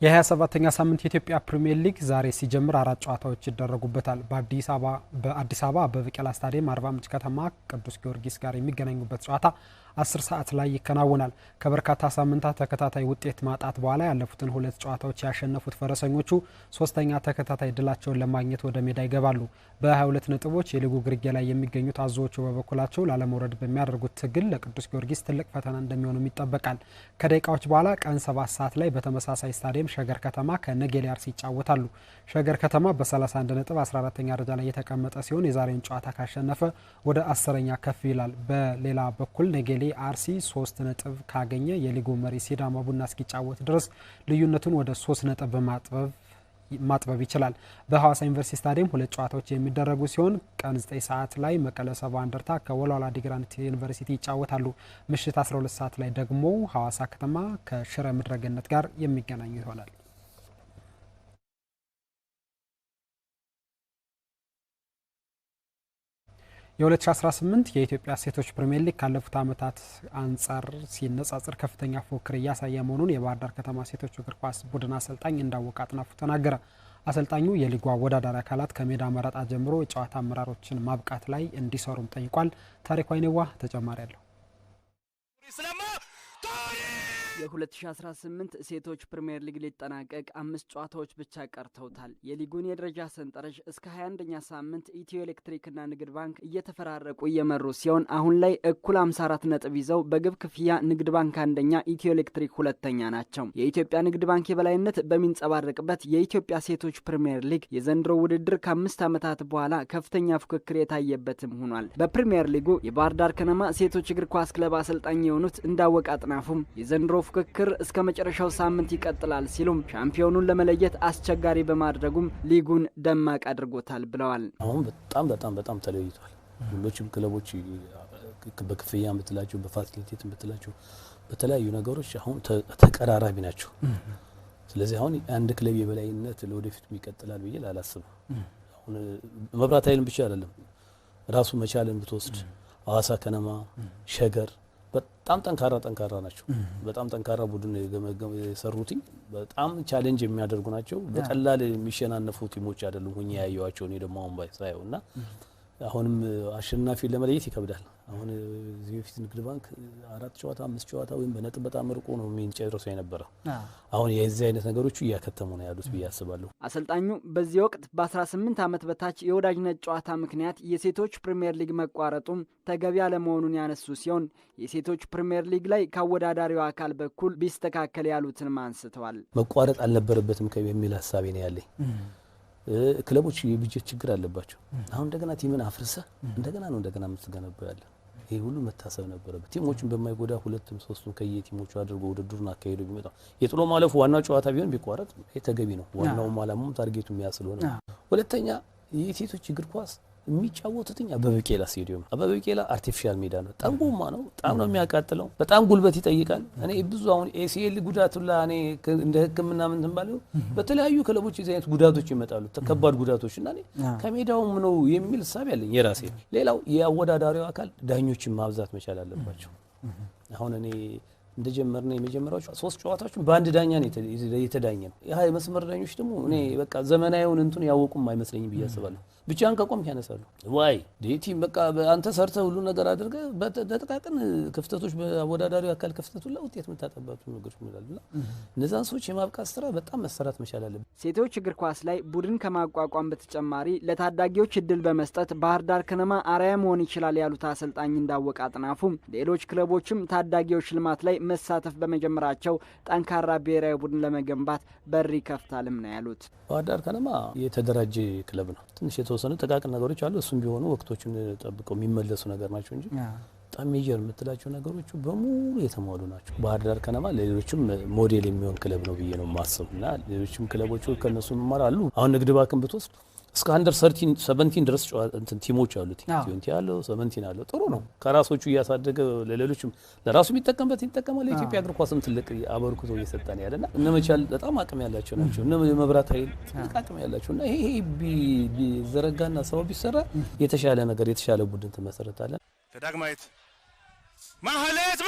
የ27ኛ ሳምንት የኢትዮጵያ ፕሪሚየር ሊግ ዛሬ ሲጀምር አራት ጨዋታዎች ይደረጉበታል። በአዲስ አበባ አበበ ቢቂላ ስታዲየም አርባ ምንጭ ከተማ ቅዱስ ጊዮርጊስ ጋር የሚገናኙበት ጨዋታ 10 ሰዓት ላይ ይከናወናል። ከበርካታ ሳምንታት ተከታታይ ውጤት ማጣት በኋላ ያለፉትን ሁለት ጨዋታዎች ያሸነፉት ፈረሰኞቹ ሶስተኛ ተከታታይ ድላቸውን ለማግኘት ወደ ሜዳ ይገባሉ። በ22 ነጥቦች የሊጉ ግርጌ ላይ የሚገኙት አዞዎቹ በበኩላቸው ላለመውረድ በሚያደርጉት ትግል ለቅዱስ ጊዮርጊስ ትልቅ ፈተና እንደሚሆኑም ይጠበቃል። ከደቂቃዎች በኋላ ቀን 7 ሰዓት ላይ በተመሳሳይ ስታዲየም ሸገር ከተማ ከነጌሌ አርሲ ይጫወታሉ። ሸገር ከተማ በ31 ነጥብ 14ተኛ ደረጃ ላይ የተቀመጠ ሲሆን፣ የዛሬውን ጨዋታ ካሸነፈ ወደ 10ኛ ከፍ ይላል። በሌላ በኩል ነጌሌ አርሲ 3 ነጥብ ካገኘ የሊጉ መሪ ሲዳማ ቡና እስኪጫወት ድረስ ልዩነቱን ወደ 3 ነጥብ በማጥበብ ማጥበብ ይችላል። በሐዋሳ ዩኒቨርሲቲ ስታዲየም ሁለት ጨዋታዎች የሚደረጉ ሲሆን፣ ቀን 9 ሰዓት ላይ መቀለ 70 እንደርታ ከወልዋሎ ዓዲግራት ዩኒቨርሲቲ ይጫወታሉ። ምሽት 12 ሰዓት ላይ ደግሞ ሐዋሳ ከተማ ከሽረ ምድረገነት ጋር የሚገናኙ ይሆናል። የ2018 የኢትዮጵያ ሴቶች ፕሪምየር ሊግ ካለፉት ዓመታት አንጻር ሲነጻጽር ከፍተኛ ፉክክር እያሳየ መሆኑን የባህር ዳር ከተማ ሴቶች እግር ኳስ ቡድን አሰልጣኝ እንዳወቀ አጥናፉ ተናገረ። አሰልጣኙ የሊጉ አወዳዳሪ አካላት ከሜዳ መረጣ ጀምሮ የጨዋታ አመራሮችን ማብቃት ላይ እንዲሰሩም ጠይቋል። ታሪኩ አይኔዋ ተጨማሪ አለው። የ2018 ሴቶች ፕሪምየር ሊግ ሊጠናቀቅ አምስት ጨዋታዎች ብቻ ቀርተውታል። የሊጉን የደረጃ ሰንጠረዥ እስከ 21ኛ ሳምንት ኢትዮ ኤሌክትሪክና ንግድ ባንክ እየተፈራረቁ እየመሩ ሲሆን፣ አሁን ላይ እኩል 54 ነጥብ ይዘው በግብ ክፍያ ንግድ ባንክ አንደኛ፣ ኢትዮ ኤሌክትሪክ ሁለተኛ ናቸው። የኢትዮጵያ ንግድ ባንክ የበላይነት በሚንጸባረቅበት የኢትዮጵያ ሴቶች ፕሪምየር ሊግ የዘንድሮ ውድድር ከ5 ዓመታት በኋላ ከፍተኛ ፉክክር የታየበትም ሆኗል። በፕሪምየር ሊጉ የባህር ዳር ከነማ ሴቶች እግር ኳስ ክለብ አሰልጣኝ የሆኑት እንዳወቀ አጥናፉም የዘንድሮ ፉክክር እስከ መጨረሻው ሳምንት ይቀጥላል ሲሉም፣ ሻምፒዮኑን ለመለየት አስቸጋሪ በማድረጉም ሊጉን ደማቅ አድርጎታል ብለዋል። አሁን በጣም በጣም በጣም ተለይቷል። ሁሎችም ክለቦች በክፍያ የምትላቸው፣ በ facility የምትላቸው፣ በተለያዩ ነገሮች አሁን ተቀራራቢ ናቸው። ስለዚህ አሁን አንድ ክለብ የበላይነት ለወደፊቱ ይቀጥላል ብዬ አላስብም። አሁን መብራት ኃይልን ብቻ አይደለም፣ ራሱ መቻልን ብትወስድ፣ ሐዋሳ ከነማ፣ ሸገር በጣም ጠንካራ ጠንካራ ናቸው። በጣም ጠንካራ ቡድን የሰሩትኝ በጣም challenge የሚያደርጉ ናቸው። በቀላል የሚሸናነፉ ቲሞች አይደሉም። ሁኜ ያየኋቸው እኔ ደግሞ አሁን ባይ ሳየው እና አሁንም አሸናፊ ለመለየት ይከብዳል። አሁን እዚህ በፊት ንግድ ባንክ አራት ጨዋታ፣ አምስት ጨዋታ ወይም በነጥብ በጣም ርቆ ነው የሚጨርሰው የነበረው። አሁን የዚህ አይነት ነገሮቹ እያከተሙ ነው ያሉት ብዬ አስባለሁ። አሰልጣኙ በዚህ ወቅት በ18 ዓመት በታች የወዳጅነት ጨዋታ ምክንያት የሴቶች ፕሪምየር ሊግ መቋረጡም ተገቢ አለመሆኑን ያነሱ ሲሆን፣ የሴቶች ፕሪምየር ሊግ ላይ ከአወዳዳሪው አካል በኩል ቢስተካከል ያሉትንም አንስተዋል። መቋረጥ አልነበረበትም የሚል ሀሳቤ ነው ያለኝ። ክለቦች የበጀት ችግር አለባቸው። አሁን እንደገና team ን አፍርሰህ እንደገና ነው እንደገና የምትገነባው ያለ፣ ይህ ሁሉ መታሰብ ነበረበት። ቲሞቹን በማይጎዳ ሁለትም ሶስቱም ከየ team ኦቹ አድርጎ ውድድሩን አካሄዶ ቢመጣ፣ የጥሎ ማለፉ ዋናው ጨዋታ ቢሆን ቢቋረጥ ይሄ ተገቢ ነው። ዋናውም አላማውም target ኡ ያ ስለሆነ። ሁለተኛ የሴቶች እግር ኳስ የሚጫወቱት አበበ ቢቂላ ስቴዲየም። አበበ ቢቂላ artificial ሜዳ ነው። በጣም ጎማ ነው። በጣም ነው የሚያቃጥለው። በጣም ጉልበት ይጠይቃል። እኔ ብዙ አሁን ACL ጉዳት ሁላ እኔ እንደ ሕክምና ምን ባለው በተለያዩ ክለቦች የዚህ አይነት ጉዳቶች ይመጣሉ፣ ከባድ ጉዳቶች፣ እና እኔ ከሜዳውም ነው የሚል እሳቤ አለኝ የራሴ። ሌላው የአወዳዳሪው አካል ዳኞችን ማብዛት መቻል አለባቸው። አሁን እኔ እንደጀመርነ የመጀመሪያዎቹ ሶስት ጨዋታዎችን በአንድ ዳኛ ነው የተዳኘ ነው። ያ የመስመር ዳኞች ደግሞ እኔ በቃ ዘመናዊውን እንትን ያወቁም አይመስለኝም ብዬ አስባለሁ። ብቻህን ከቆምክ ያነሳሉ። ዋይ team በቃ አንተ ሰርተህ ሁሉ ነገር አድርገህ በጥቃቅን ክፍተቶች፣ በአወዳዳሪው አካል ክፍተት ሁላ ውጤት የምታጠባቸው ነገሮች ይኖራሉ እና እነዛን ሰዎች የማብቃት ስራ በጣም መሰራት መቻል አለበት። ሴቶች እግር ኳስ ላይ ቡድን ከማቋቋም በተጨማሪ ለታዳጊዎች እድል በመስጠት ባህር ዳር ከነማ አርአያ መሆን ይችላል ያሉት አሰልጣኝ እንዳወቀ አጥናፉ፣ ሌሎች ክለቦችም ታዳጊዎች ልማት ላይ መሳተፍ በመጀመራቸው ጠንካራ ብሔራዊ ቡድን ለመገንባት በር ይከፍታልም ነው ያሉት። ባህር ዳር ከነማ የተደራጀ ክለብ ነው። ትንሽ የተወሰኑ ጥቃቅን ነገሮች አሉ። እሱም ቢሆኑ ወቅቶችን ጠብቀው የሚመለሱ ነገር ናቸው እንጂ በጣም major የምትላቸው ነገሮቹ በሙሉ የተሟሉ ናቸው። ባህር ዳር ከነማ ለሌሎችም ሞዴል የሚሆን ክለብ ነው ብዬ ነው የማስብ እና ሌሎችም ክለቦች ከእነሱ ይማራሉ። አሁን ንግድ ባንክን ብትወስድ እስከ under 13 17 ድረስ እንትን ቲሞች አሉት። 20 አለው፣ 17 አለው። ጥሩ ነው። ከራሶቹ እያሳደገ ለሌሎችም ለራሱ የሚጠቀምበት ይጠቀማል። ለኢትዮጵያ እግር ኳስም ትልቅ አበርክቶ እየሰጠ ነው ያለና እነ መቻል በጣም አቅም ያላቸው ናቸው። እነ መብራት ኃይል ትልቅ አቅም ያላቸው እና ይሄ ቢዘረጋና ስራው ቢሰራ የተሻለ ነገር የተሻለ ቡድን ትመሰረታለን። ተዳግማዊት ማህሌት።